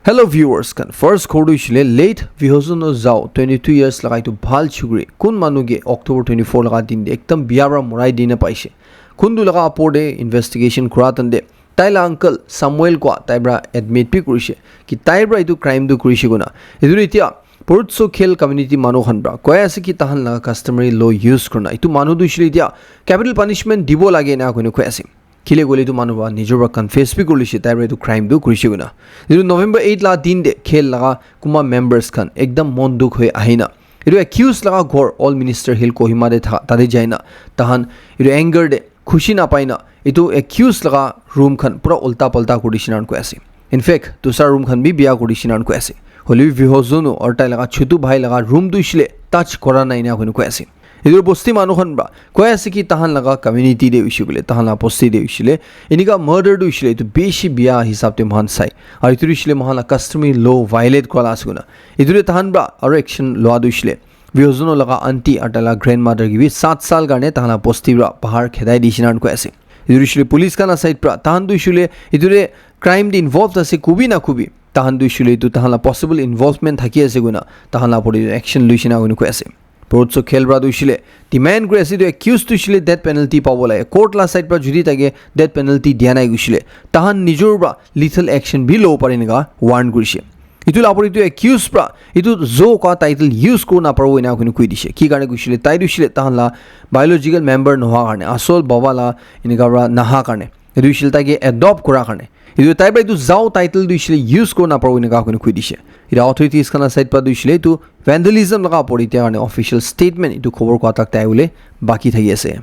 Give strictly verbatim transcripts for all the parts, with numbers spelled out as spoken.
Hello viewers khan, first khobor tu hoishe le late Vihozono Zhao, twenty two years laga etu bhal chukri, kun manu ke October twenty four laga din te ekdam biya para morai dina paishe. Kuntu laga apor te investigation kura tante tai la uncle Samuel kwa tai para admit bi kurishe ki tai para etu crime tu kurishe kuna. Etu etiya Purutso Khel community manu khan para koi ase ki tahan laga customary law use kurna etu manu tu hoishe le etiya capital punishment dibo lage ena koina koi ase. Kile koile etu manu para nijor para confess bi kuri lise, tai para etu crime tu kurise koina. Etu November eight la din te Khel laga kunba members khan ekdam mon dukh hoi ahina etu accused laga ghor Old Minister Hill Kohima te tha, tate jaina tahan etu anger te khushi napai na etu accused laga room khan pura ulta palta kuri dise na koi ase. In fact, dusra room khan bi biya kuri dise na koi ase. Hoile bi Vihozono aru tai laga chutu bhai laga room tu hoishe le touch kora nai na koina koi ase. Etu bosti manu khan para koi ase ki tahan laga community te hoishe koile, tahan laga bosti te hoishe le, enika murder tu hoishe le etu bishi biya hisab te moikhan sai. Aru etu hoishe le moikhan laga customary law violate kura la ase koina. Etu te tahan para aru action lua tu hoishe le Vihozono laga aunty aru tai laga grandmother ke bi sat sal karne tahan laga bosti para bahar khedai dise na koi ase. Etu hoishe le police khan laga side para tahan tu hoishe le etu te crime te involved ase kobi na kobi, tahan tu hoishe le etu tahan laga possible involvement thaki ase koina tahan laga opor te action luise na koina koi ase. Purutso Khel para tu hoishe le demand kuri ase etu accused tu hoishe le death penalty pabo lage. Court laga side para jodi tai ke death penalty dia nai hoishe le tahan nijor para lethal action bi lobo pare enika warn kurishe. Etu laga opor te etu accused para etu Zhao ka title use kuri na paribo ena koina koi dise. Ki karne hoishe le tai tu hoishe le tahan laga biological member nohoa karne, asol baba laga enika para naha karne, etu hoishe le tai ke adopt kura karne, etu tai para etu Zhao title tu hoishe le use kuri na paribo enika koina koi dise. Etu authorities khan laga side para tu hoishe le etu vandalism laga opor te etiya karne official statement etu khobor kua tak tai bole baki thaki ase.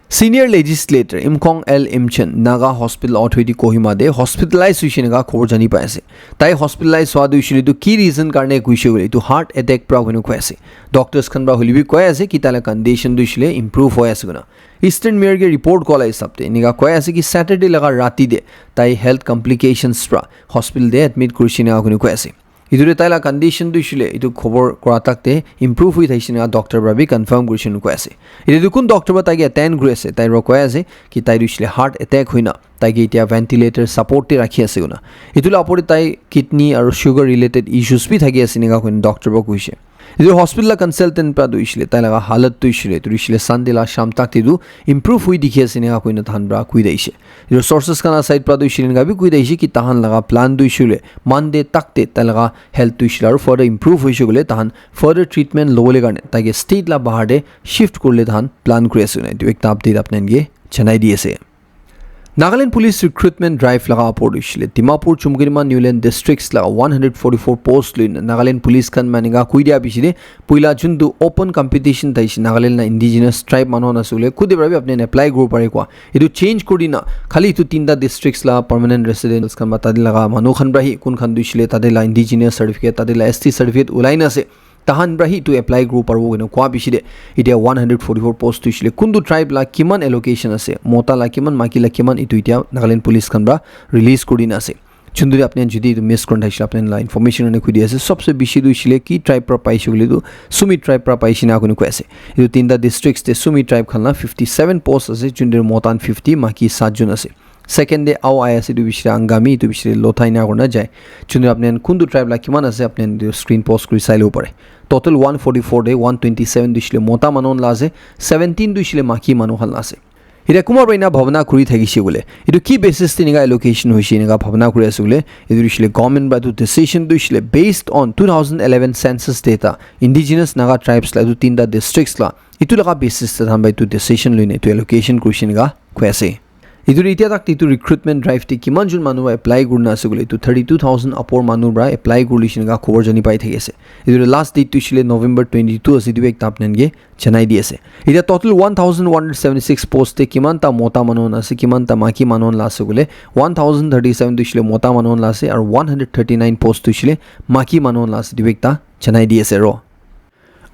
Senior legislator Imkhong L Imchen Naga Hospital Authority Kohima te hospitalize hoise enika khobor jani pai ase. Tai hospitalize hua tu hoishe le etu ki reason karne hoishe koile etu heart attack para koina koi ase. Doctors khan para hoile bi koi ase ki tai laga condition tu hoishe le improve hoi ase koina. Eastern Mirror ke report kua laga hisab te enika koi ase ki Saturday laga rati te tai health complications para hospital te admit kurise enika koina koi ase. Etu te tai laga condition tu hoishe le etu khobor kura tak te improve hoi thakise enika doctor para bi confirm kurise enika koi ase. Etu tu kun doctor para tai ke attend kuri ase, tai para koi ase ki tai tu hoishe le heart attack hoina tai ke etiya ventilator support te rakhi ase koina. Etu laga opor te tai kidney aru sugar related issues bi thaki ase enika koina doctor para koise. Etu hospital laga consultant para tu hoishe le tai laga halat tu hoishe le etu hoishe le Sunday laga sham tak te tu improve hoi dikhi ase enika koina tahan para koi dise. Etu sources khan laga side para tu hoishe le enika bi koi dise ki tahan laga plan tu hoishe le Monday tak te tai laga health tu hoishe le aru further improve hoise koile tahan further treatment lobole karne tai ke state laga bahar te shift kuribole tahan plan kuri ase koina etu ekta update apni khan ke janai di ase. Nagaland Police Recruitment Drive laga opor tu hoishe le Dimapur, Chumkarima, Niuland districts laga one hundred forty four post loi na Nagaland Police khan mane ka koi dia bishi de puila juntu open competition thaise Nagaland laga indigenous tribe manu khan ase koile khudi para bi apni khan apply kuribo pare koa. Etu change kuri dina khali etu tinta districts laga permanent residents khan ba tate laga manu khan para hi kun khan tu hoishe le tate laga indigenous certificate, tate laga S T certificate ulai na ase. Tahan para hi etu apply kuribo paribo koina koa bishi de. Etiya one hundred forty four post tu hoishe le kuntu tribe laga kiman allocation ase, mota laga kiman, maiki laga kiman, etu etiya Nagaland Police khan para release kuri dina ase. Juntu de apni khan jodi etu miss kuri thakishe le apni khan laga information karne koi di ase. Sobse bishi tu hoishe le ki tribe para paishe koile tu Sumi tribe para paishe na koina koi ase. Etu tinta districts te Sumi tribe khan laga fifty seven post ase, juntu de mota khan fifty, maiki saat jon ase. Second de Ao ai ase, etu bishi de Angami, etu bishi de Lotha ena kurina jai. Juntu apni khan kuntu tribe laga kiman ase, apni khan etu screen pause kuri sai lobo pare. Total one forty four de one twenty seven tu hoishe le mota manu khan laga ase, seventeen tu hoishe le maiki manu khan laga ase. Etiya kunba para ena bhabna kuri thakishe koile, etu ki basis te enika allocation hoishe enika bhabna kuri ase koile, etu hoishe le government para etu decision tu hoishe le based on two thousand eleven census data, indigenous Naga tribes laga etu tinta districts laga, etu laga basis te tahan para etu decision loina etu allocation kurishe enika koi ase. Etu etiya tak etu recruitment drive te kiman jon manu para apply kurina ase koile etu thirty two thousand upor manu para apply kuri lishe enika khobor jani pai thaki ase. Etu last date tu hoishe le November twenty two ase, etu bi ekta apni khan ke janai di ase. Etiya total one thousand one hundred seventy six post te kiman ta mota manu khan ase, kiman ta maiki manu khan laga ase koile one thousand thirty seven tu hoishe le mota manu khan laga ase aru one hundred thirty nine post tu hoishe le maiki manu khan laga ase, etu bi ekta janai di ase ro.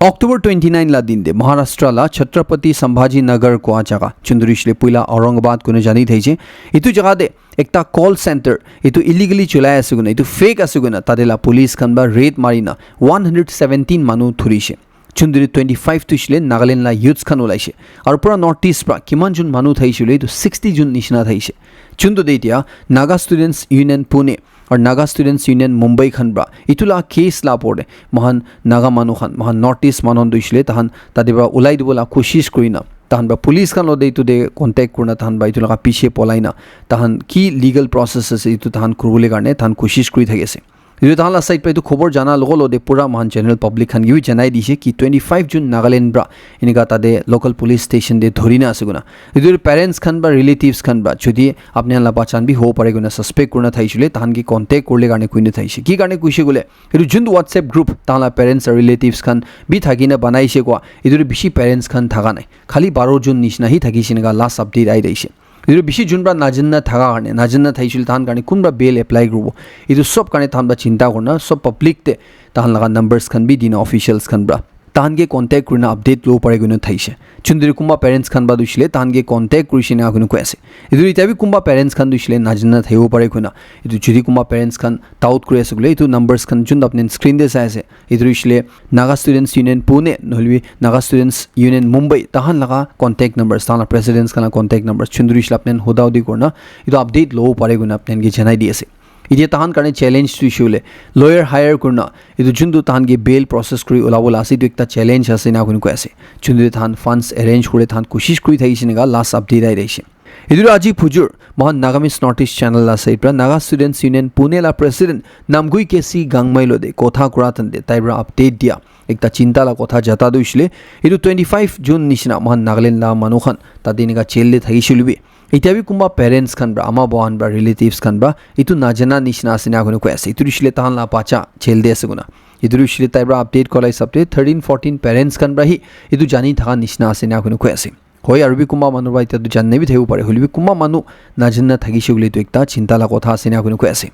October twenty nine laga din te Maharashtra laga Chhatrapati Sambhaji Nagar koa jaga, juntu hoishe le puila Aurangabad koina jani thaise, etu jaga te ekta call center etu illegally cholai ase koina, etu fake ase koina tate laga police khan para raid marina one hundred seventeen manu thurishe. Juntu de twenty five tu hoishe le Nagaland laga youths khan ulaishe. Aru pura North East para kiman jon manu thaishe koile etu sixty jon nishina thaishe. Juntu de etiya Naga Students Union Pune Aru Naga Students Union Mumbai khan pra etu la case la opor te moikhan Naga manu khan, moikhan North East manu khan tu hoishe le tahan tate pra ulai dibo la koshish kurina, tahan pra police khan lo de etu de contact kurina tahan pra etu laga piche polai na tahan ki legal process ase etu tahan kuribole karne tahan koshish kuri thaki ase. Etu tahan la side pra etu khobor jana logo lo de pura moikhan general public khan ke bi janai dishe ki twenty five June Nagaland pra enika tate local police station te dhori na ase koina. Etu parents khan ba relatives khan ba jodi apni khan la bachan bi hobo pare koina suspect kurina thaishe le tahan ke contact kurle karne kuina thaishe. Ki karne kuishe koile etu juntu WhatsApp group tahan la parents aru relatives khan bi thaki na banaishe kwa etu te bishi parents khan thaka nai. Khali baro jon nishina hi thakishe enika last update ai daishe. Etu bishi jun pra najana thaka karne, najana thaishe le tahan karne kun pra bail apply kuribo. Etu sob karne tahan pra chinta kurna, sob public te tahan laga numbers khan bi dina officials khan pra. Tahan ke contact kurina update lo pare koina thaishe. Chunduri kumba parents khan ba dushile tahan ke contact kurishe na koina koi ase. Etu itya bi kumba parents khan dushile najana thaibo pare koina. Etu jodi kumba parents khan doubt kuri ase koile etu numbers khan jun apni screen te sai ase. Etu hoishe le Naga Students Union Pune, nohole bi Naga Students Union Mumbai, tahan laga contact numbers, tahan la presidents khan la contact numbers, chunduri hoishe le apni khan huda hudi kurina, etu update lobo pare kurina apni khan ke janai di ase. Etia tahan karne challenge tu hoishe le lawyer hire kurina, etu juntu tahan ke bail process kuri ulabo la ase, etu ekta challenge ase ena kurina koi ase. Chunduri tahan funds arrange kure tahan koshish kuri thakishe enika last update ai thakishe. Etu aji phujur, moikhan Nagamese North East Channel la side pra Naga Students Union Pune la President Namgui K C Gangmai lo de kotha kura tante tai pra update dia. Ekta chinta la kotha jata tu hoishe le, etu twenty five June nishina moikhan Nagaland la manu khan tate enika jail te thakishe hoile bi. Itya bi kumba parents khan pra, ama baba khan pra, relatives khan pra, etu najana nishina ase ena koina koi ase. Etu hoishe le tahan la bacha jail te ase koina. Etu hoishe le tai pra update kola hisab te thirteen, fourteen parents khan pra hi etu jani thaka nishina ase ena koina koi ase. Hoi, aru bi kunba manu pra etia tu janai bi thakibo pare, hoilebi kunba manu najana thakishe koile tu ekta chinta la kotha ase ena koina koi ase.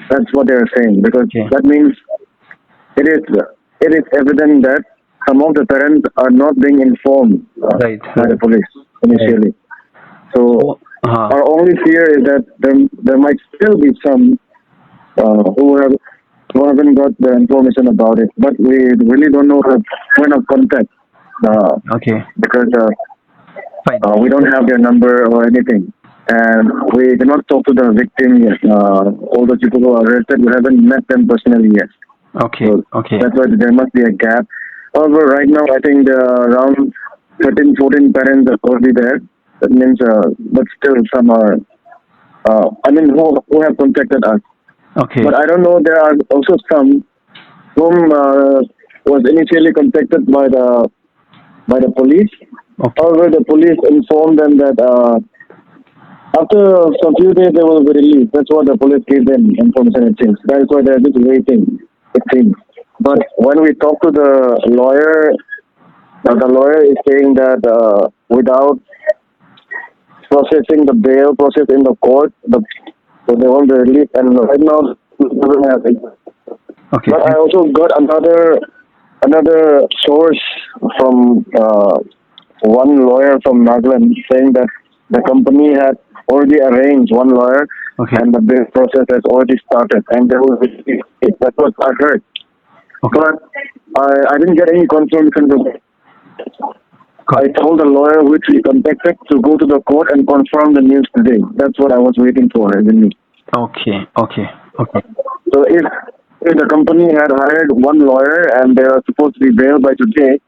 That's what they are saying, because Okay. that means it is, it is evident that some of the parents are not being informed, uh, Right, by the right. police initially. So Oh, uh-huh. our only fear is that there, there might still be some, uh, who have, who haven't got the information about it, but we really don't know the point of contact. Uh, Okay. because, uh, Fine. uh, we don't have their number or anything. And we cannot talk to the victim yet. Uh, all those people who are arrested, we haven't met them personally yet. Okay, So okay. that's why there must be a gap. However, right now, I think there are around thirteen, fourteen parents are already there. That means, uh, but still some are, uh, I mean, who, who have contacted us. Okay. But I don't know, there are also some whom, uh, was initially contacted by the, by the police. Okay. However, the police informed them that, uh, after some few days they will be released. That's what the police gave them information, it seems. That is why they're just waiting, it seems. But when we talk to the lawyer, uh, the lawyer is saying that, uh, without processing the bail process in the court, the, so they won't be released. And right now, it doesn't happen. Okay. But I also got another, another source from, uh, one lawyer from Nagaland saying that the company had already arranged one lawyer Okay. and the bail process has already started and they will be released. That's what I heard. Okay. But I, I didn't get any confirmation from Got I told the lawyer which we contacted to go to the court and confirm the news today. That's what I was waiting for, I believe. Okay, okay, okay. So if, if the company had hired one lawyer and they are supposed to be bailed by today,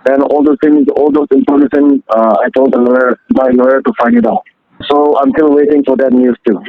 then all those things, all those information, uh, I told the lawyer, my lawyer to find it out. So I'm still waiting for that news too.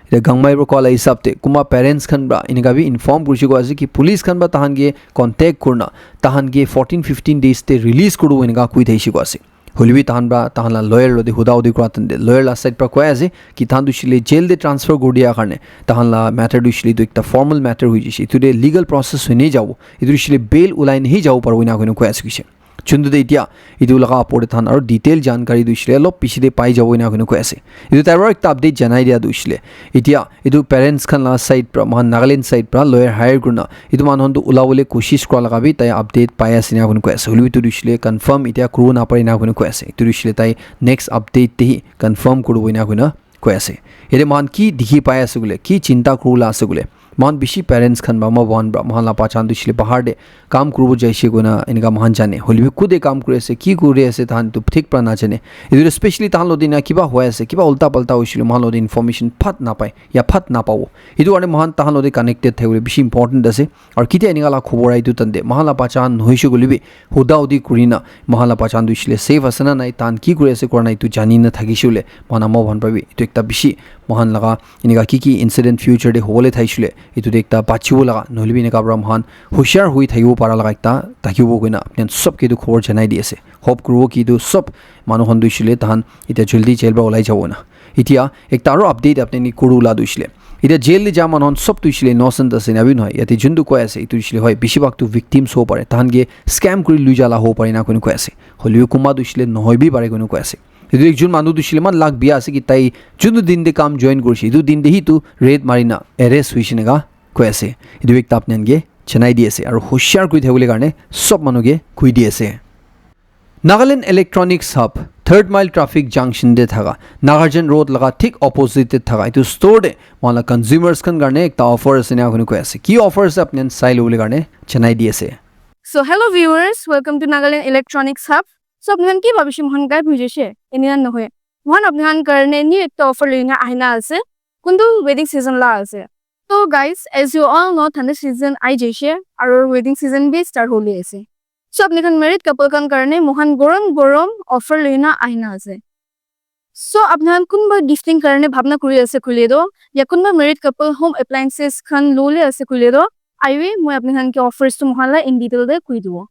Etia Gangmai para koa la hisab te kunba parents khan para enika bi inform kurishe koa ase ki police khan para tahan ke contact kurina tahan ke fourteen fifteen days te release kuribo enika koi thakishe koa ase. Hoilebi tahan para tahan la lawyer lode huda hudi kura tante lawyer la side para koi ase ki tahan tu hoishe le jail te transfer kuri dia karne tahan la matter tu hoishe le etu ekta formal matter hoi jaise. Etu te legal process hoi ne jabo. Etu tu hoishe le bail ulai ne hi jabo paribo enika koi ase koise. Chuntu te etia etu laga opor te tahan aru detail jankari tu hoishe le olop piche te pai jabo enika koi ase. Etu tai para ekta update janai dia tu hoishe le etia etu parents khan la side para moikhan Nagaland side para lawyer hire kurina etu manu khan tu ulabole koshish kura laga bi tai update pai ase enika koi ase. Hoilebi etu tu hoishe le confirm etia kuribo napare enika koi ase. Etu tu hoishe le tai next update te hi confirm kuribo enika koi ase. Yate moikhan ki dikhi pai ase koile, ki chinta kuribo la ase koile, Mohan bishi parents khan ba ma bhan ba mohan la pachan tu shile bahar de kam kuribo jaise koina enika mohan jane. Hoilebi kude kam kuri ase, ki kuri ase, tahan tu thik pra najane. Etu especially tahan lo din kiba hoi ase, kiba ulta palta hoishile mohan lo din information phat napai, ya phat napabo. Etu karne mohan tahan lo de connected thakibole bishi important ase. Aru kitia enika la khobor aitu tande mohan la pachan nohoishe koilebi huda hudi kurina mohan la pachan tu shile safe ase na nai, tahan ki kuri ase kura nai etu jani na thakishe hoile mohan ama bhan pra bi etu ekta bishi mohan laga enika ki ki incident future de hobole thaishile etu de ekta bachibo laga nohoilebi enika pra mohan hushar hui thakibo para laga ekta thakibo koina apni khan sob ke etu khobor janai di ase. Hope kuribo ki etu sob manu khan tu shile tahan etia jaldi jail pra ulai jabo na. Etia ekta aro update apni ni kuru la tu shile. Etia jail de ja manu khan sob tu shile innocent ase na bi nohoi. Yate jun tu koi ase etu shile hoi bishi bhag tu victims ho pare. Tahan ke scam kuri lui jala ho pare na koina koi ase. Hoilebi kunba tu shile nohoi bi pare koina koi ase. Etu ekjon manu tu shile man luck bia ase ki tai jun tu din de kam join kurishe. Etu din de hi tu raid mari na arrest hoishe neka koi ase. Etu ekta apni khan ke janai di ase. Aru hushar kuri thakibole karne sob manu ke koi di ase. Nagaland Electronics Hub, Third Mile Traffic Junction de thaka, Nagarjan Road laga thik opposite de thaka etu store de mohan la consumers khan karne ekta offer ase na koina koi ase. Ki offer ase apni khan sai lobole karne janai di ase. So hello viewers, welcome to Nagaland Electronics Hub. So apni khan ki bhabishe mohan gaib hoi jaise? Enika nohoi. Mohan apni khan karne new ekta offer loina ahina ase. Kuntu wedding season la ase. So guys, as you all know, thanda season ai jaise aru wedding season bi start hole ase. So apni khan married couple khan karne mohan gorom gorom offer loina ahina ase. So apni khan kunba gifting karne bhabna kuri ase koile toh ya kunba married couple home appliances khan lole ase koile toh, aiwi moi apni khan ke offers tu mohan la in detail de koi dibo.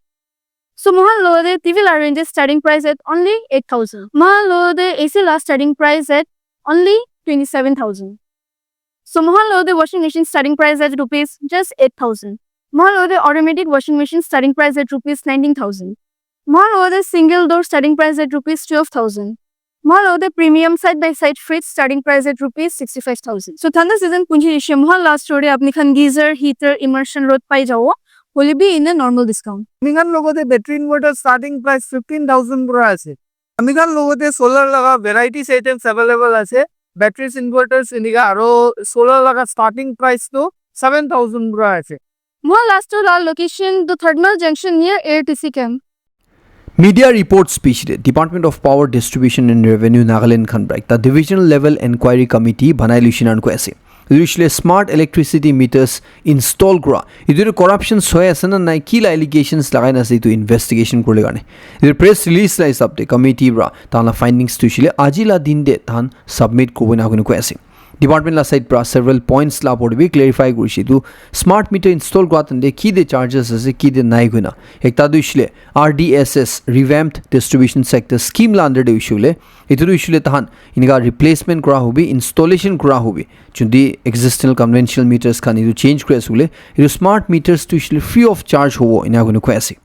So mohan lo de T V la ranges starting price at only eight thousand. Mohan lo de A C la starting price at only twenty-seven thousand. So mohan lo de washing machine starting price at rupees just eight thousand. Mohan lo de automatic washing machine starting price at rupees nineteen thousand. Mohan lo de single door starting price at rupees twelve thousand. Mohan lo de premium side by side fridge starting price at rupees sixty-five thousand. So thanda season punji ishe mohan la store de apni khan geyser, heater, immersion rod pai jabo. Hoilebi in a normal discount. Ami khan logote battery inverter starting price fifteen thousand pura ase. Ami khan logote solar laga varieties items available ase. Batteries, inverters enika aro solar laga starting price tu seven thousand pura ase. Mohan la store la location tu Third Mile Junction near A R T C camp. Media reports pichete Department of Power Distribution and Revenue Nagaland khan pra ekta divisional level inquiry committee banai luishe na koi ase. Etu hoishe le smart electricity meters install kura. Etu tu corruption hoi ase na nai, ki la allegations lagai na ase, etu investigation kuribole karne. Etu press release la hisab te committee pra tahan la findings tu hoishe le aji la din te tahan submit kuribo na koi ase. Department la side pra several points la opor te bi clarify kurishe. Etu smart meter install kura tante ki de charges ase, ki de nai koina. Ekta tu hoishe le R D S S, Revamped Distribution Sector Scheme la under te hoishe le, etu tu hoishe le tahan enika replacement kura hobi, installation kura hobi. Jodi existing conventional meters khan etu change kuri ase koile, etu smart meters tu hoishe le free of charge hobo, ena koina koi ase.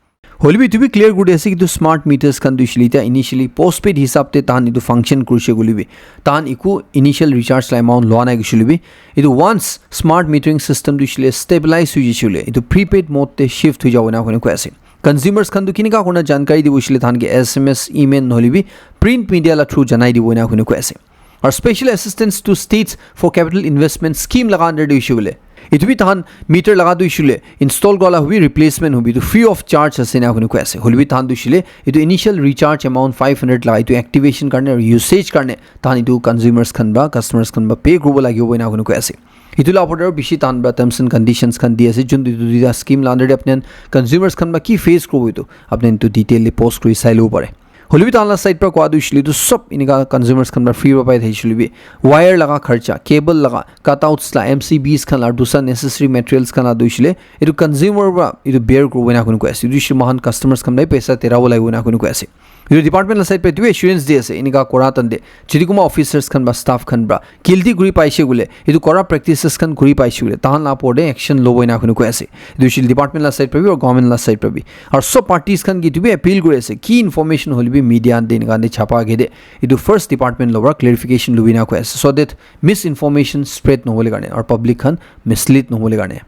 Hoilebi etu bi clear kuri ase ki etu smart meters khan tu hoishe le eta initially postpaid hisab te tahan etu function kurishe koile bi, tahan eku initial recharge la amount loa nai koishe koile bi, etu once smart metering system tu hoishe le stabilize hoi jaishe koile, etu prepaid mode te shift hoi jabo ena koina koi ase. Consumers khan tu kinika kurina jankari dibo hoishe le tahan ke S M S, email nohoilebi print media la through janai dibo ena koina koi ase. Aru special assistance to states for capital investment scheme laga under te hoishe koile, etu bi tahan meter laga tu hoishe koile install kura la hobi, replacement hobi, etu free of charge ase ena koina koi ase. Hoilebi tahan tu hoishe koile etu initial recharge amount five hundred laga etu activation karne aru usage karne tahan etu consumers khan ba customers khan ba pay kuribo lagibo ena koina koi ase. Etu la opor te aru bishi tahan pra terms and conditions khan di ase, jun etu duita scheme la under te apni khan consumers khan ba ki face kuribo etu apni khan etu detail te post kuri sai lobo pare. Hoilebi tahan la side pra koa tu hoishe le etu sob enika consumers khan pra free pra pai thakishe koile bi, wire laga kharcha, cable laga, cutouts la, M C Bs khan la, dusra necessary materials khan la tu hoishe le etu consumer pra etu bear kuribo ena koina koi ase. Etu hoishe le mohan customers khan pra paisa terabo lagibo ena koina koi ase. Etu department la side pra etu assurance di ase, enika kura tante jodi kunba officers khan ba staff khan pra guilty kuri paishe koile, etu corrupt practices khan kuri paishe koile, tahan la opor te action lobo ena koina koi ase. Etu hoishe le department la side pra bi aru government la side pra bi. Aru sob parties khan ke etu bi appeal kuri ase, ki information hoilebi media te enika te chapa age te etu first department lo pra clarification lobi na koi ase, so that misinformation spread nohobole karne aru public khan mislead nohobole karne.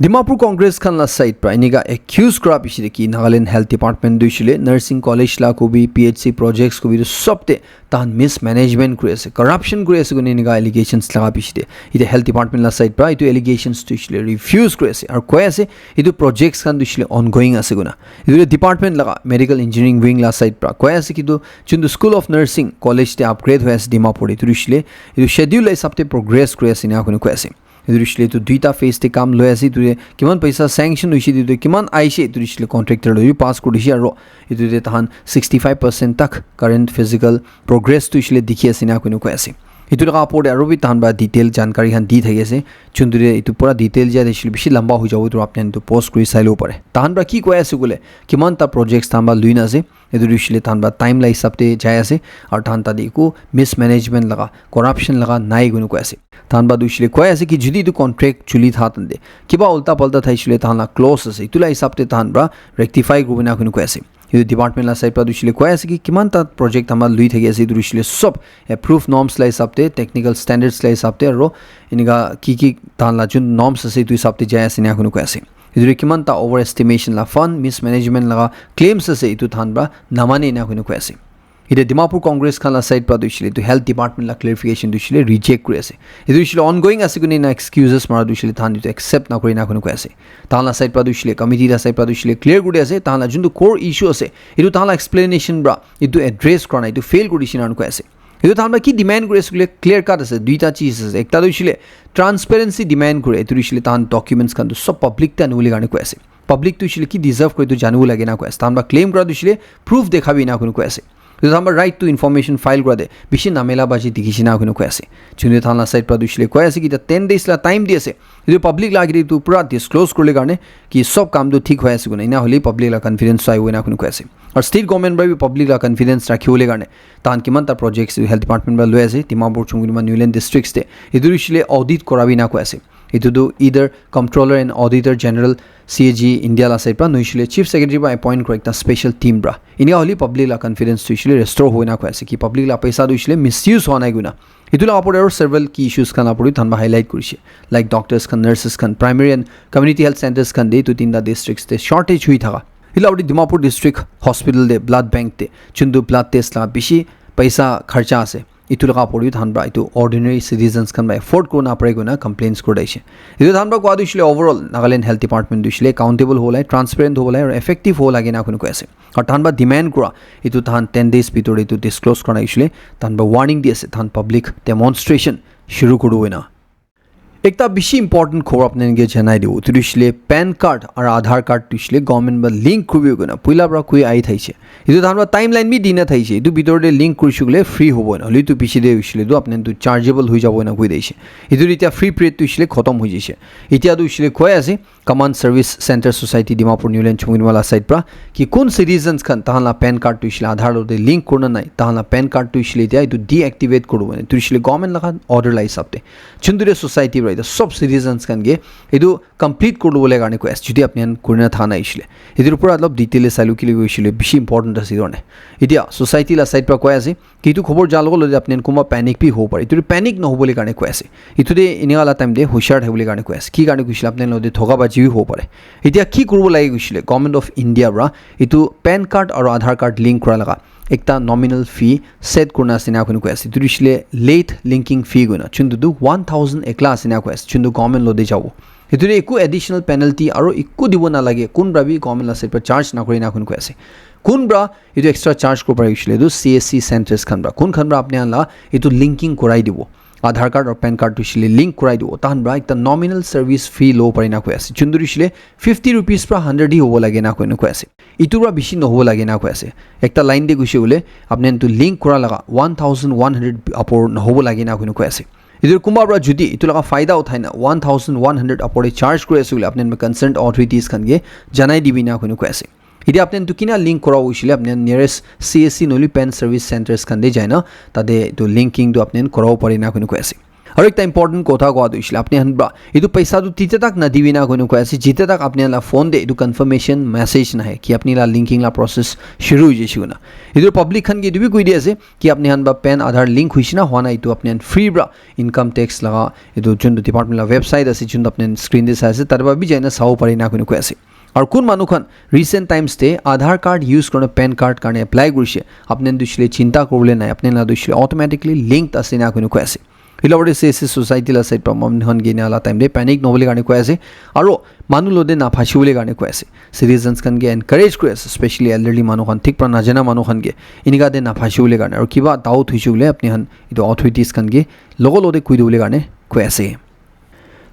Dimapur Congress khan la side pra enika accuse kura bishi de ki Nagaland Health Department tu hoishe le nursing college la kobi, P H C projects kobi tu sob te tahan mismanagement kuri ase, corruption kuri ase koina enika allegations laga bishi de. Ite health department la side pra itu allegations tu hoishe le refuse kuri ase aru koi ase itu projects khan tu hoishe le ongoing ase koina. Itu le department laga medical engineering wing la side pra koi ase ki tu juntu School of Nursing College te upgrade hoi ase Dimapur te, itu tu hoishe le itu schedule la hisab te progress kuri ase ena koina koi ase. Itu hoishe le itu duita phase te kam loi ase, itu te kiman paisa sanction hoishe, itu te kiman aishe, itu hoishe le contractor loi pass kuri dishe aru itu te tahan sixty five percent tak current physical progress tu hoishe le dikhi ase ena koina koi ase. Itu laga opor te aru bi tahan pra detail jankari khan di thaki ase. Juntu te itu pura detail jai hoishe le bishi lamba hoi jabo, itu apni khan itu pause kuri sai labo pare. Tahan pra ki koi ase koile, kiman ta projects tahan pra lui na ase, itu tu hoishe le tahan pra time la hisab te jai ase, aru tahan tate eku mismanagement laga, corruption laga nai koina koi ase. Tahan pra tu hoishe le koi ase ki jodi itu contract chuli tha tante, kiba ulta palta thai hoishe le tahan la clause ase, itu la hisab te tahan pra rectify kurina koina koi ase. Itu department la side pra tu hoishe le koi ase ki kiman ta project tahan pra lui thaki ase, itu tu hoishe le sob approved norms la hisab te, technical standards la hisab te, aru enika ki ki tahan la jun norms ase, itu hisab te jai ase ena koina koi ase. Itu te kiman ta overestimation la fund mismanagement laga claims ase, itu tahan pra namane ena koina koi ase. Ite Dimapur Congress khan la side pra tu hoishe le itu health department la clarification tu hoishe le reject kuri ase. Itu hoishe le ongoing ase koina ena excuses mara tu hoishe le tahan itu accept nakuri ena koina koi ase. Tahan la side pra tu hoishe le committee la side pra tu hoishe le clear kuri ase, tahan la juntu core issue ase, itu tahan la explanation pra itu address kura nai, itu fail kuri dishe ena koi ase. Itu tahan pra ki demand kuri ase koile clear cut ase, duita cheez ase. Ekta tu hoishe le transparency demand kure, itu hoishe le tahan documents khan tu sob public te anibole karne koi ase. Public tu hoishe le ki deserve kore itu janibo lage na koi ase. Tahan pra claim kura tu hoishe le proof dekhabi ena koina koi ase. Itu tahan pra right to information file kura te bishi namela baji dikhi dishe ena koina koi ase. Juntu tahan la side pra tu hoishe le koi ase ki ta ten days la time di ase, itu public la agey te itu pura disclose kuribole karne ki sob kam tu thik hoi ase koina, ena hoile public la confidence tu ahibo ena koina koi ase. Aru state government pra bi public la confidence rakhibole karne tahan kiman ta projects health department pra loi ase, Dimapur, Chumoukedima, Newland districts te, itu hoishe le audit kurabi ena koi ase. Itu tu either Comptroller and Auditor General, C A G, India la side pra, nohoishe le Chief Secretary pra appoint kura ekta special team pra. Enika hoile public la confidence tu hoishe le restore hoi na koi ase ki public la paisa tu hoishe le misuse hua nai koina. Itu la opor te aru several key issues khan la opor te tahan pra highlight kurishe, like doctors khan, nurses khan, primary and community health centers khan te itu tinta districts te shortage hoi thaka. Etu la opor te Dimapur District Hospital te blood bank te juntu blood test la bishi paisa kharcha ase, etu laga opor te tahan pra etu ordinary citizens khan pra afford kurina pare koina complaints kuri thakishe. Etu tahan pra kowa tu hoishe le overall Nagaland Health Department tu hoishe le accountable hobo lage, transparent hobo lage aru effective hobo lage na koina koi ase. Aru tahan pra demand kura etu tahan ten days bitor te etu disclose kura nai hoishe le tahan pra warning di ase, tahan public demonstration shuru kuri dibo koina. Ekta bishi important khobor apni khan ke janai dibo. Etu tu hoishe le PAN card aru Aadhaar card tu hoishe le government pra link kuribo koina puila pra koi ahi thakishe. Etu tahan pra timeline bi dina thakishe. Etu bitor te link kurishe koile free hobo na. Hoile etu piche te hoishe le tu apni khan tu chargeable hoi jabo na koi thakishe. Etu tu itya free period tu hoishe le khotom hoi jaishe. Itya tu hoishe le koi ase Common Service Center Society Dimapur Newland Chumoukedima la side pra ki kun citizens khan tahan la PAN card tu hoishe le Aadhaar logote link kurina nai, tahan la PAN card tu hoishe le itya etu deactivate kuribo koina. Etu hoishe le government laga order la hisab te. Juntu te society pra etu sob citizens khan ke etu complete kuri lobole karne koi ase, jodi apni khan kurina tha nai hoishe le. Etu pura olop detail te sailu kile hoishe le bishi important ase etu karne. Itya society la side pra koi ase ki etu khobor ja logo logote apni khan kunba panic bi hobo pare. Etu panic nohobole karne koi ase. Etu te enika la time te hushiar thakibole karne koi ase. Ki karne koishe le apni khan logote dhoka baji bi hobo pare. Itya ki kuribo lage koishe le Government of India pra etu PAN card aru Aadhaar card link kura laga ekta nominal fee set kurina ase ena koina koi ase. Etu tu hoishe le late linking fee koina, juntu tu one thousand ekla ase ena koi ase, juntu government logote jabo. Etu te eku additional penalty aru eku dibo nalage, kun pra bi government la side pra charge nakure ena koina koi ase. Kun pra etu extra charge kuribo pare hoishe le tu C S C centers khan pra, kun khan pra apni khan la etu linking kurai dibo. Aadhaar card aru PAN card tu hoishe le link kurai dibo, tahan pra ekta nominal service fee lobo pare ena koi ase, juntu tu hoishe le fifty rupees pra hundred hi hobo lage ena koina koi ase. Etu pra bishi nohobo lage ena koi ase. Ekta line te koishe koile apni khan tu link kura laga one thousand one hundred upor nohobo lage ena koina koi ase. Etu kunba pra jodi etu laga faida uthai na one thousand one hundred upor te charge kuri ase koile apni khan concerned authorities khan ke janai dibi ena koina koi ase. Itya apni khan tu kina link kura hoishe le apni khan nearest C S C nohole PAN service centers khan te jai na tate etu linking tu apni khan kurabo pare ena koina koi ase. Aru ekta important kotha koa tu hoishe le, apni khan pra etu paisa tu tite tak nadibi na koina koi ase, jite tak apni khan la phone te etu confirmation message nahe ki apni la linking la process shuru hoi jaise koina. Etu public khan ke etu bi koi di ase ki apni khan pra PAN Aadhaar link hoishe na hua na, etu apni khan free pra income tax laga etu juntu department la website ase, juntu apni khan screen te sai ase, tar pra bi jaina sabo pare na koina koi ase. Aru kun manu khan recent times te Aadhaar card use kurina PAN card karne apply kurishe, apni khan tu hoishe le chinta kuribole nai, apni khan la tu hoishe le automatically linked ase na koina koi ase. Etu logate C S C society la side pra manu khan ke ena la time te panic nobole karne koi ase, aru manu lote na phasibole karne koi ase. Citizens khan ke encourage kuri ase, especially elderly manu khan, thik pra najana manu khan ke enika te na phasibole karne, aru kiba doubt hoishe koile apni khan etu authorities khan ke logo lote koi dibole karne koi ase.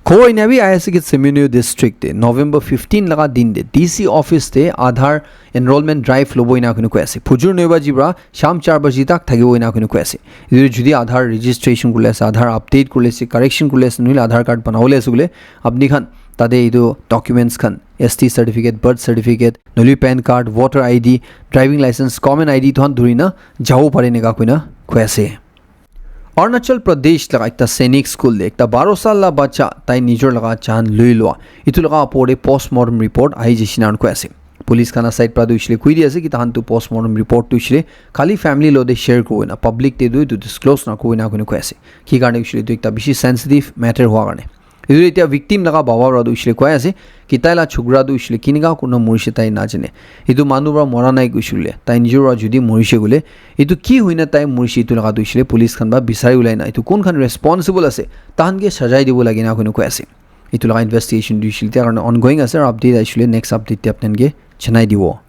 Khobor ena bi ahi ase ki Seminyu district te November fifteen laga din te D C office te Aadhaar enrollment drive lobo ena koina koi ase. Phujur noi baji pra sham char baji tak thakibo ena koina koi ase. Etu jodi Aadhaar registration kurle ase, Aadhaar update kurle ase, correction kurle ase, nohole Aadhaar card banabole ase koile, apni khan tate etu documents khan, S T certificate, birth certificate, nohole PAN card, voter I D, driving license, government I D tohan dhurina jabo pare ena koina koi ase. Arunachal Pradesh laga ekta Sainik school te ekta baro sal la bacha tai nijor laga jaan lui lua, etu laga opor te postmortem report ahi jaise na koi ase. Police khan la side pra tu hoishe le koi di ase ki tahan tu postmortem report tu hoishe le khali family lote share kuribo na, public te tu etu disclose nakuribo na koina koi ase. Ki karne hoishe le etu ekta bishi sensitive matter hua karne. Etu etiya victim laga baba para tu hoishe le koi ase ki tai la chokra tu hoishe le kinika kurina morishe tai najane. Etu manu para mora nai koishe le, tai nijor para jodi morishe koile, etu ki hoina tai morishe, etu laga tu hoishe le police khan para bisari ulai na, etu kun khan responsible ase, tahan ke sajai dibo lage na koina koi ase. Etu laga investigation tu hoishe le etiya karne ongoing ase, aru update ahishe le next update te apni khan ke janai dibo.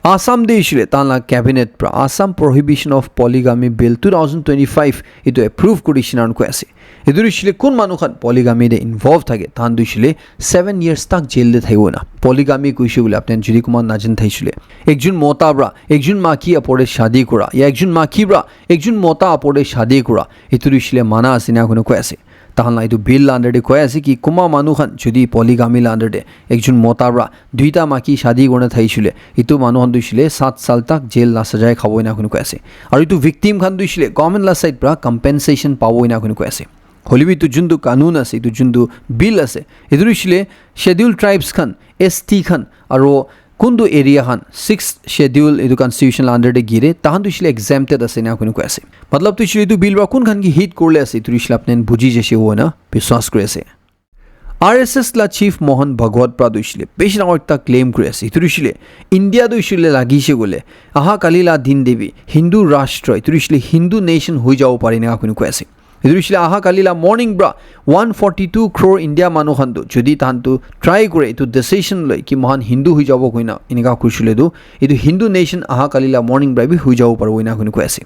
Assam te hoishe le tahan la cabinet pra Assam Prohibition of Polygamy Bill two thousand twenty-five etu approve kuri dishe na koi ase. Etu hoishe le kun manu khan polygamy te involve thake, tahan tu hoishe le seven years tak jail te thakibo na. Polygamy koishe koile apni khan jodi kunba najane thaishe le, ekjon mota pra ekjon maki opor te shadi kura ya ekjon maki pra ekjon mota opor te shadi kura, etu hoishe le mana ase na koina koi ase. Tahan la etu bill la under te koi ase ki kunba manu khan jodi polygamy la under te ekjon mota pra duita maki shadi kurina thaishe le, etu manu khan tu hoishe le sat sal tak jail la sajai khabo ena koina koi ase. Aru etu victim khan tu hoishe le government la side pra compensation pabo ena koina koi ase. Hoile bi etu juntu kanun ase, etu juntu bill ase, etu hoishe le schedule tribes khan, S T khan, aru kuntu area khan sixth schedule etu constitution la under te gire, tahan tu hoishe le exempted ase ena koina koi ase. Matlab tu hoishe le etu bill pra kun khan ke hit kuribole ase, etu hoishe le apni khan buji jaise koina biswas kuri ase. R S S la chief Mohan Bhagwat pra tu hoishe le bishi dangor ekta claim kuri ase. Etu hoishe le India tu hoishe le lagise koile aha kali la din te bi Hindu rashtra, etu hoishe le Hindu nation hoi jabo pare ena koina koi ase. Etu hoishe le aha kali la morning pra one forty two crore India manu khan tu jodi tahan tu try kure, etu decision loi ki mohan Hindu hoi jabo koina enika kurishe le tu, etu Hindu nation aha kali la morning pra bi hoi jabo paribo ena koina koi ase.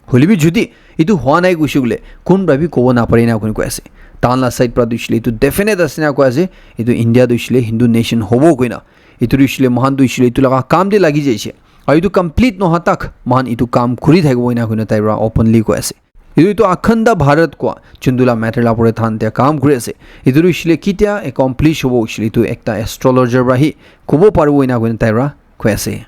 Hoile bi jodi etu hua nai koishe koile kun pra bi kobo napare ena koina koi ase. Tahan la side pra tu hoishe le etu definite ase na koi ase, etu India tu hoishe le Hindu nation hobo koina. Etu tu hoishe le mohan tu hoishe le etu laga kam te lagi jaise. Aru etu complete noha tak mohan etu kam kuri thakibo ena koina tai pra openly koi ase. Etu, etu Akhanda Bharat koa juntu la matter la opor te tahan tia kam kuri ase. Etu tu hoishe le kitia accomplish hobo hoishe le etu ekta astrologer pra hi kobo paribo ena koina tai pra koi ase.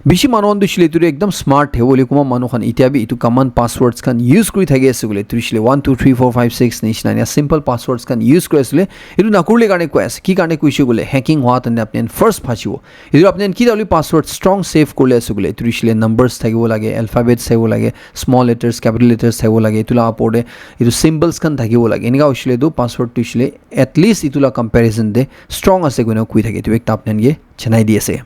Bishi manu khan tu hoishe le etu tu ekdam smart thakibo hoile, kunba manu khan etiya bi etu common passwords khan use kuri thaki ase koile, etu hoishe le one two three four five six nishina ena simple passwords khan use kuri ase koile, etu nakurile karne koi ase. Ki karne koishe koile, hacking hua tante apni khan first phasibo. Etu apni khan ki tali password strong save kurile ase koile, etu hoishe le numbers thakibo lage, alphabets thakibo lage, small letters, capital letters thakibo lage, etu la opor te etu symbols khan thakibo lage. Enika hoishe le etu password tu hoishe le at least etu la comparison te strong ase koina koi thake, etu ekta apni khan ke janai di ase.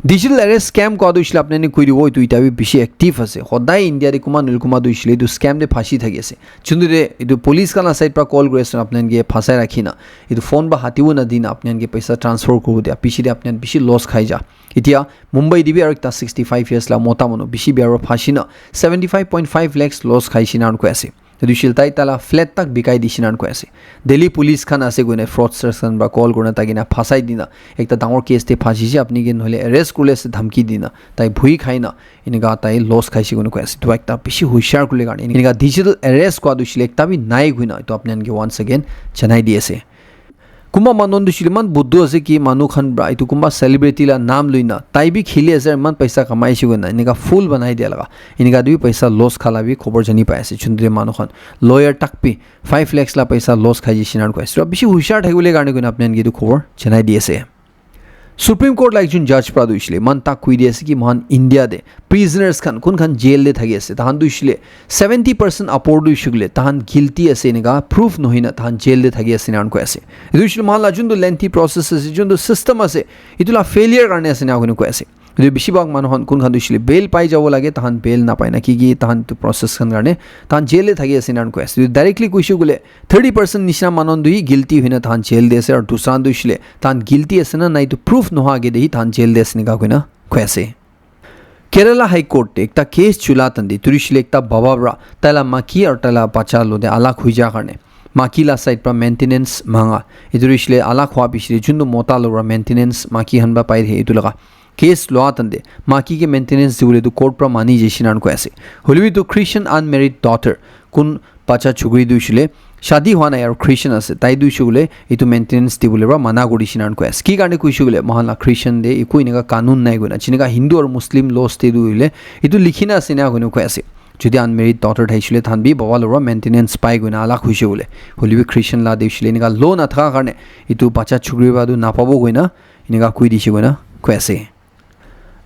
Digital arrest scam koa tu hoishe le apni khan ke koi dibo, etu etiya bi bishi active ase. Hodai India te kunba nohole kunba tu hoishe le etu scam te phasi thaki ase. Juntu te etu police khan la side pra call kuri ase, apni khan ke phasai rakhi na, etu phone ba hatibo na di na, apni khan ke paisa transfer kuribo dia, piche te apni khan bishi loss khai ja. Etiya Mumbai te bi aru ekta sixty five years la mota manu bishi bia para phasi na seventy five point five lakhs loss khaishe na koi ase. Etu hoishe le tai taila flat tak bikai dishe na koi ase. Delhi police khan ase koina fraudsters khan pra call kurina tai kena phasai dina ekta dangor case te phasishe, apni ke nohole arrest kurile ase dhamki dina tai bhui khai na enika tai loss khaishe koina koi ase. Etu ekta bishi hushar kurile karne enika digital arrest koa tu hoishe le ekta bi nai koina etu apni khan ke once again janai di ase. Kumba manu khan tu shile iman buddhu ase ki manu khan pra etu kumba celebrity la naam loina tai bi kheli ase, iman paisa kamai ase koina enika fool banai dia laga, enika tu bi paisa loss khala bi khobor jani pai ase. Chundri manu khan lawyer tak bi five lakhs la paisa loss khai jishe na koi ase. Bishi hushar thakibole karne koina apni khan ke etu khobor janai di ase. Supreme Court la ekjon judge pra tu hoishe le, iman tak koi di ase ki mohan India te prisoners khan, kun khan jail te thaki ase, tahan tu hoishe le seventy percent upor tu hoishe koile tahan guilty ase enika proof nohoi na tahan jail te thaki ase enakurna koi ase. Etu hoishe le mohan la juntu lengthy process ase, juntu system ase, etu la failure karne ase enakurna koi ase. Etu bishi bhag manu khan kun khan tu hoishe le bail pai jabo lage, tahan bail napai na ki ki tahan tu process khan karne tahan jail te thaki ase enakurna koi ase. Etu directly koishe koile thirty percent nishina manu khan tu hi guilty hoina tahan jail te ase, aru dusra khan tu hoishe le tahan guilty ase na nai tu proof noha age te hi tahan jail te ase enika koina koi ase. Kerala High Court te ekta case chula tande, etu hoishe le ekta baba pra tai la maki aru tai la bacha lo te alak hoi ja karne maki la side pra maintenance manga, etu hoishe le alak hwa piche te juntu mota lo pra maintenance maki khan pra pai the etu laga case lua tande maki ke maintenance dibole tu court pra mani jai she enakurna koi ase. Hoilebi tu Christian unmarried daughter, kun bacha chukri tu hoishe le shadi hwa nai aru Christian ase, tai tu hoishe koile etu maintenance dibole pra mana kuri she enakurna koi ase. Ki karne koishe koile mohan la Christian te eku enika kanun nai koina, jenika Hindu aru Muslim laws te tu hoile etu likhi na ase enakurna koi ase. Jodi unmarried daughter thaishe koile tahan bi baba lo pra maintenance pai koina alak hoishe koile, hoilebi Christian la te hoishe le enika law nathaka karne etu bacha chukri pra tu napabo koina enika koi dishe koina koi ase.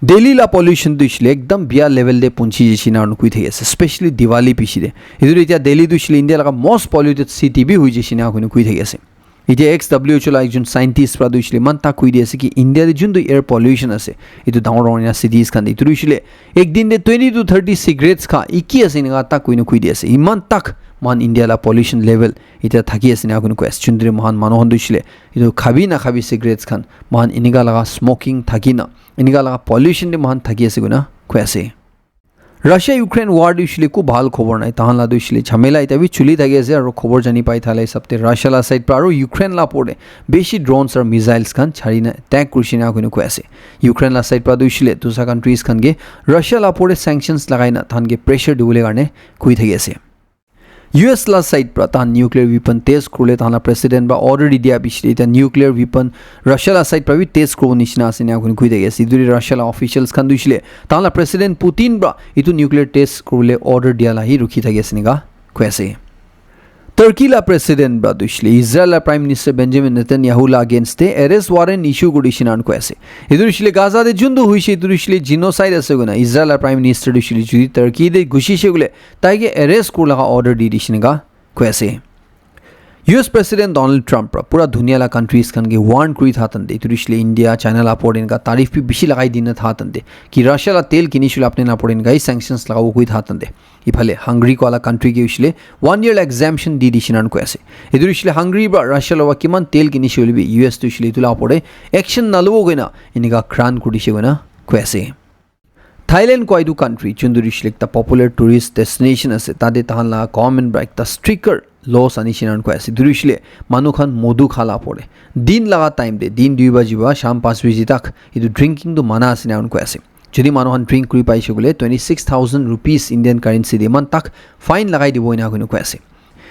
Delhi la pollution tu hoishe le ekdam biya level te punchi jishe enakurna koi thaki ase, especially Diwali piche te. Etu tu etia Delhi tu hoishe le India laga most polluted city bi hoi jishe enakurna koi thaki ase. Etia X W H O la ekjon scientist pra tu hoishe le iman tak koi di ase ki India te juntu air pollution ase, etu dangor dangor ena cities khan te, etu tu hoishe le ek din te twenty to thirty cigarettes kha, iki ase enika tak koina koi di ase. Iman tak mohan India la pollution level etia thaki ase enakurna koi ase. Chundri mohan manu khan tu hoishe le etu khabi na khabi cigarettes khan, mohan enika laga smoking thaki na enika laga pollution te mohan thaki ase koina koi ase. Russia Ukraine war tu hoishe le eku bhal khobor nai, tahan la tu hoishe le jhamela eta bi chuli thaki ase, aru khobor jani pai thala hisab te Russia la side pra aru Ukraine la opor te bishi drones aru missiles khan chari na attack kurishe enakurna koi ase. Ukraine la side pra tu hoishe le dusra countries khan ke Russia la opor te sanctions lagai na tahan ke pressure dibole karne koi thaki ase. U S la side pra tahan nuclear weapon test kuribole tahan la president pra order di dia piche te etia nuclear weapon Russia la side pra bi test kuribo nishina ase enakurna koi thaki ase. Etu tu Russia la officials khan tu hoishe le tahan la president Putin pra etu nuclear test kuribole order dia la hi rukhi thaki ase enika koi ase. Turkey la president pra tu hoishe le Israel la Prime Minister Benjamin Netanyahu la against te arrest warrant issue kuri dishe enakurna koi ase. Etu tu hoishe le Gaza te juntu hoishe etu tu hoishe le genocide ase koina Israel la Prime Minister tu hoishe le jodi Turkey te gusishe koile tai ke arrest kuri laga order di dishe enika koi ase. U S President Donald Trump pra pura dunia la countries khan ke warn kuri tha tande, etu hoishe le India, China la opor te enika tariff bi bishi lagai dina tha tande, ki Russia la tel kinishe koile apni la opor te enika hi sanctions lagabo koi tha tande. Iphale Hungary koa la country ke hoishe le one year la exemption di dishe enakurna koi ase. Etu hoishe le Hungary pra Russia la kiman tel kinishe koile bi U S tu hoishe le etu la opor te action nalobo koina enika grant kuri dishe koina koi ase. Thailand koa etu country, juntu hoishe le ekta popular tourist destination ase, tate tahan la government pra ekta stricter laws anishe enakurna koi ase. Etu hoishe le manu khan modhu kha la opor te, din laga time te, din dui baji pra sham panch baji tak, etu drinking tu mana ase enakurna koi ase. Jodi manu khan drink kuri paishe koile, twenty six thousand rupees Indian currency te iman tak fine lagai dibo enakurna koi ase.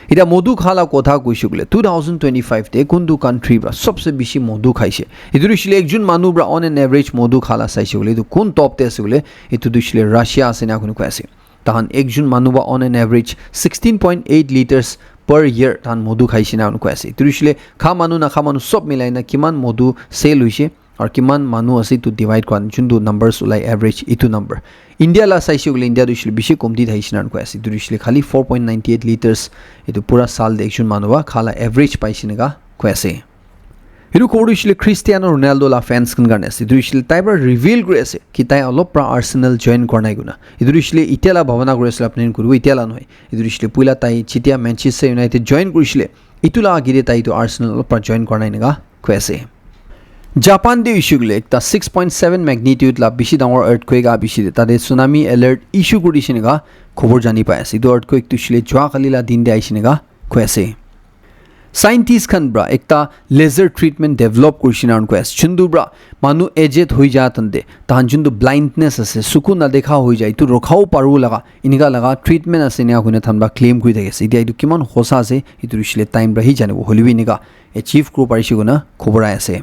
Etia modhu kha la kotha koishe koile, two thousand twenty-five te kuntu country pra sobse bishi modhu khaishe? Etu tu hoishe le ekjon manu pra on an average modhu kha la saishe koile, etu kun top te ase koile, etu tu hoishe le Russia ase enakurna koi ase. Tahan ekjon manu pra on an average sixteen point eight liters per year tahan modhu khaishe enakurna koi ase. Etu tu hoishe le kha manu nakha manu sob milai na kiman modhu sale hoishe, aru kiman manu ase etu divide kura juntu numbers ulai average etu number. India la saishe koile India tu hoishe le bishi komti thaishe enakurna koi ase. Etu tu hoishe le khali four point nine eight liters etu pura saal te ekjon manu pra kha la average paishe enika koi ase. Etu khobor tu hoishe le Cristiano Ronaldo la fans khan karne ase. Etu tu hoishe le tai pra reveal kuri ase ki tai olop pra Arsenal join kura nai koina. Etu tu hoishe le etia la bhabana kuri ase, apni khan kuribo etia la nohoi. Etu tu hoishe le puila tai jetia Manchester United join kurishe le, etu la age te tai etu Arsenal olop pra join kura nai enika koi ase. Japan te hoishe koile ekta six point seven magnitude la bishi dangor earthquake aha piche te tate tsunami alert issue kuri dishe enika khobor jani pai ase. Etu earthquake tu hoishe le jua kali la din te ahishe enika koi ase. Scientist khan pra ekta laser treatment develop kurishe enakurna koi ase. Juntu pra manu aged hoi ja tande, tahan juntu blindness ase, suku nadekha hoi jai, etu rokhabo paribo laga, enika laga treatment ase enakurna tahan pra claim kuri thaki ase. Etia etu kiman hosa ase, etu tu hoishe le time pra hi janibo. Hoilebi enika achieve kuribo parise koina khobor ahi ase.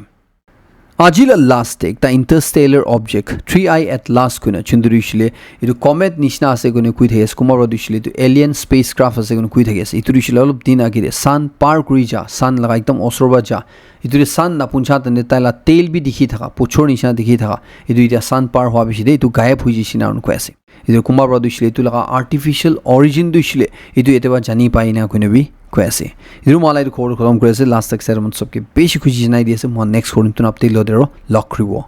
Aji la last te ekta interstellar object three I Atlas koina juntu tu hoishe le etu comet nishina ase koina koi thaki ase, kunba para tu hoishe le etu alien spacecraft ase koina koi thaki ase. Etu tu hoishe le olop din age te sun par kuri ja, sun laga ekdam osor para ja, etu te sun napuncha tante tai la tail bi dikhi thaka, pochor nishina dikhi thaka, etu etia sun par hua piche te etu gayab hoi jaise na koi ase. Etu kunba para tu hoishe le etu laga artificial origin tu hoishe le etu yate para jani pai na koina bi koi ase. Etu moi la etu khobor khotom kuri ase. Last tak side mon sobke bishi khushi janai di ase. Moi next khobor notun update lote aro log kuribo.